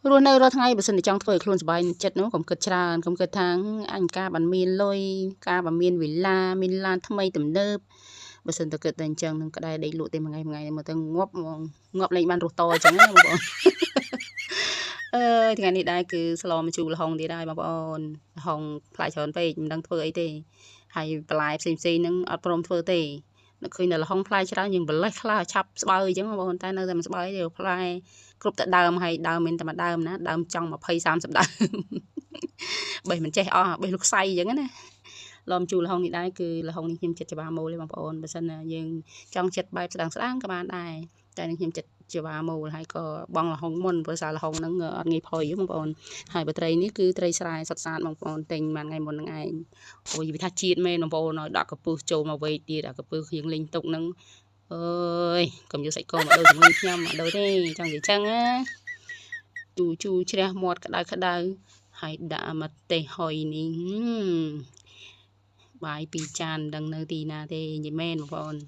រស់នៅរាល់ថ្ងៃ បើសិនជាចង់ធ្វើឲ្យខ្លួនសប្បាយចិត្តនោះ កុំគិតច្រើន កុំគិតថាអញការបានមានលុយ ការបានមានវិឡា មានឡានថ្មីទំនើប។ បើសិនតែគិតតែអញ្ចឹង នឹងក្តែដេកលក់ទេ មួយថ្ងៃមួយថ្ងៃមើលទៅងាប់ហ្មង ងាប់លែងបានរស់តអញ្ចឹងណាបងប្អូន។ អើយ ថ្ងៃនេះដែរ គឺស្លម្ជូរល្ហុងទៀតហើយបងប្អូន។ ល្ហុងផ្លែច្រើនពេក មិនដឹងធ្វើអីទេ ហើយបន្លែផ្សេងផ្សេងហ្នឹងអត់ព្រមធ្វើទេ។ នឹកឃើញតែល្ហុងផ្លែច្រើន យើងបលេះខ្លះឆាប់ស្បើយអញ្ចឹងបងប្អូន តែនៅតែមិនស្បើយទេ ផ្លែគ្រប់តែដើមហើយ ដើមមានតែមួយដើមណា ដើមចង់ 20 30 ដើម បេះមិនចេះអស់ បេះលុកសៃអញ្ចឹងណា។ ឡំជូរល្ហុងនេះដែរ គឺល្ហុងនេះខ្ញុំចិត្តច្បាមូលទេបងប្អូន។ បើសិនណាយើងចង់ចិត្តបែបស្ដាងស្ដាងក៏បានដែរ តែនឹងខ្ញុំចិត្តច្បាមូល ហើយក៏បងល្ហុងមុន ព្រោះសារល្ហុងហ្នឹងអត់ងាយផុយបងប្អូន។ ហើយបើត្រីនេះគឺត្រីស្រែសុតសាតបងប្អូន ទិញមួយថ្ងៃមុនហ្នឹងឯង។ អូយ វាថាជាតិមែនបងប្អូន ឲ្យដាក់កពឹសចូលមកវេកទៀត អាកពឹសយើងលេងទុកហ្នឹង អើយកុំយកសាច់គោមកដូរជាមួយខ្ញុំ អត់ដូរទេ ចង់និយាយចឹងណា។ ជូជូជ្រះមាត់ក្តៅក្តៅ ហើយដាក់ម្ទេសហុយនេះ បាយពីរចាន មិនដឹងនៅទីណាទេ និយាយមែនបងប្អូន។